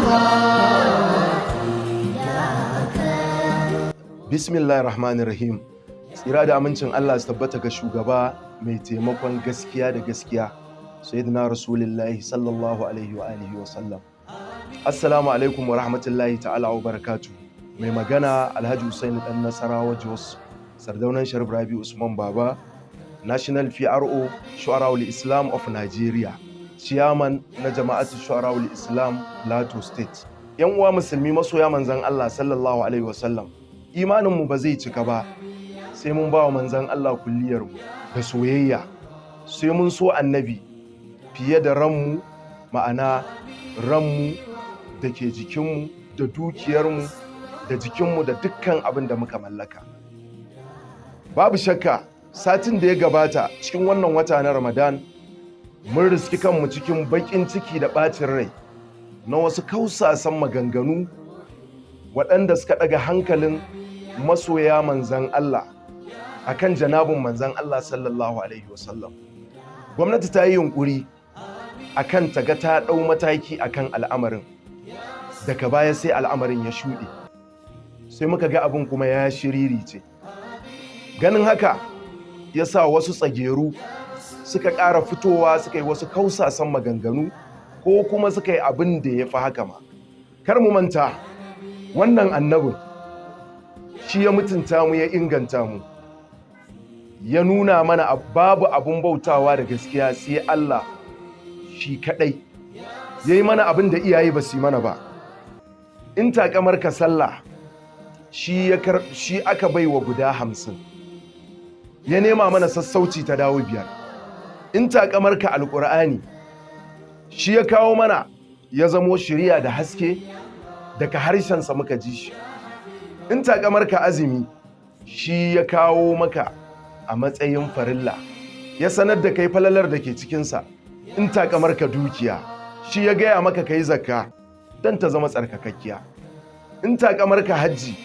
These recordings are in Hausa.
فداك. Bismillahir Rahmanir Rahim. Tsira da amincin Allah su tabbata ga shugaba mai taimakon gaskiya da gaskiya, Sayyidina Rasulullahi sallallahu alaihi wa alihi wa sallam. Assalamu alaikum wa rahmatullahi ta'ala wa barakatuh. Mai magana Alhaji Usaini Dan Nasarawa Jos, Sardaunan Sharif Rabi Usman Baba, National PRO Shu'araul Islam of Nigeria, Chairman na Jama'atu Shu'araul Islam, Plateau State. Yan uwa musulmi, masoya manzon Allah sallallahu alaihi wa sallam, imaninmu ba zai cika ba sai mun ba wa manzan Allah kulliyarmu da soyayya, sai mun so annabi fiye da ranmu, ma'ana ranmu da ke jikinmu da dukiyarmu da jikinmu da dukkan abin da muka mallaka. Babu shakka, satin da ya gabata cikin wannan wata na Ramadan, mun riski kanmu cikin baƙin ciki da ɓacin rai na wasu kausasan maganganu waɗanda suka ɗaga hankalin masoya manzan Allah akan janabin manzan Allah sallallahu alaihi wasallam. Gwamnati ta yi yunƙuri akan ta ga ta ɗau mataki akan al'amarin. Daga baya sai al'amarin ya shuɗe, sai muka ga abin kuma ya shiririce. Ganin haka ya sa wasu tsageru suka ƙara fitowa, suka yi wasu kausasan maganganu ko kuma suka yi abin da ya fi haka ma. Kar mu manta, wannan annabin shi ya mutunta mu, ya inganta mu, ya nuna mana babu abun bautawa da gaskiya sai Allah shi kadai. Ya yi mana abin da iyaye ba su yi mana ba. In takamar ka sallah, shi aka bai wa guda 50, ya nema mana sassauci ta dawo 5. In takamar ka Alƙur'ani, shi ya kawo mana, ya zamo shiriya da haske, daga harshensa muka ji shi. In takamar ka azumi, shi ya kawo maka a matsayin farilla, ya sanar da kai falalar da ke cikinsa. In takamar ka dukiya, shi ya gaya maka kai zakka don ta zama tsarkakakkiya. In takamar ka hajji,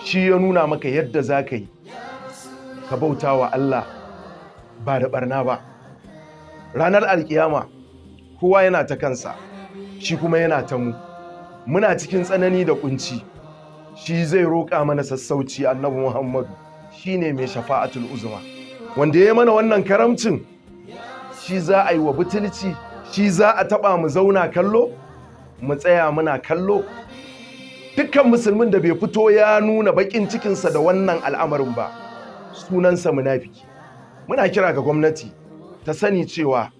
shi ya nuna maka yadda za ka yi ka bauta wa Allah ba da barna ba. Ranar alkiyama kowa yana ta kansa, shi kuma yana ta mu. Muna cikin tsanani da kunci, shi zai roƙa mana sassauci. Annabi Muhammadu shine mai shafa'atul uzma. Wanda ya mana wannan karamcin, shi za a yi wa butulci? Shi za a taɓa mu zauna kallo, mu tsaya muna kallo? Dukkan musulmin da bai fito ya nuna baƙin cikinsa da wannan al'amarin ba, sunansa munafiki. Muna kira ga gwamnati ta sani cewa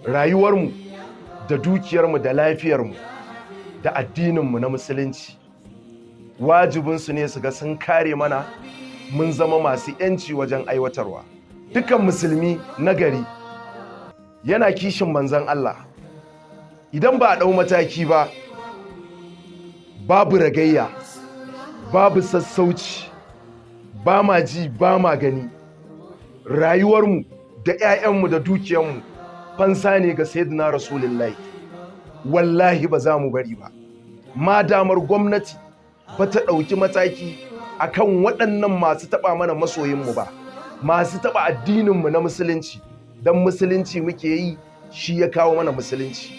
rayuwarmu da dukiyarmu da lafiyarmu da addininmu na musulunci wajibinsu ne su ga sun kare mana, mun zama masu yanci wajen aiwatarwa. Dukkan musulmi nagari yana kishin manzon Allah. Idan ba a ɗau mataki ba, babu ragayya, babu sassauci, ba ma ji ba ma gani, rayuwarmu da 'ya'yanmu da dukiyarmu fansa ne ga Sayyidina Rasulullahi. Wallahi ba za mu bari ba ma damar gwamnati ba ta ɗauki mataki akan waɗannan masu taɓa mana masoyinmu ba, masu taɓa addininmu na musulunci. Don musulunci muke yi, shi ya kawo mana musulunci.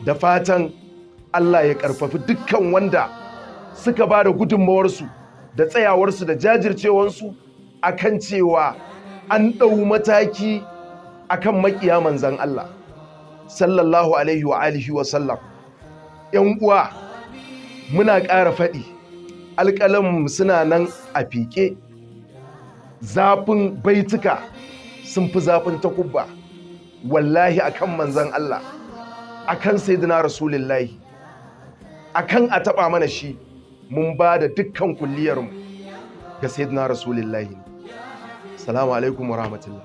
Da fatan Allah ya ƙarfafi dukkan wanda suka ba da gudunmawarsu da tsayawarsu da jajircewarsu akan cewa an ɗau mataki akan maƙiya manzan Allah sallallahu alaihi wa alihi wa sallam. ‘Yan uwa, muna ƙara faɗi, alƙalanmu suna nan a fiƙe. Zafin baituka sun fi zafin takubba. Wallahi, akan manzan Allah, akan Sayyidina Rasulullahi, akan a taɓa mana shi, mun ba da dukkan kulliyarmu ga Sayyidina Rasulullahi. Salamu alaikum wa rahmatullah.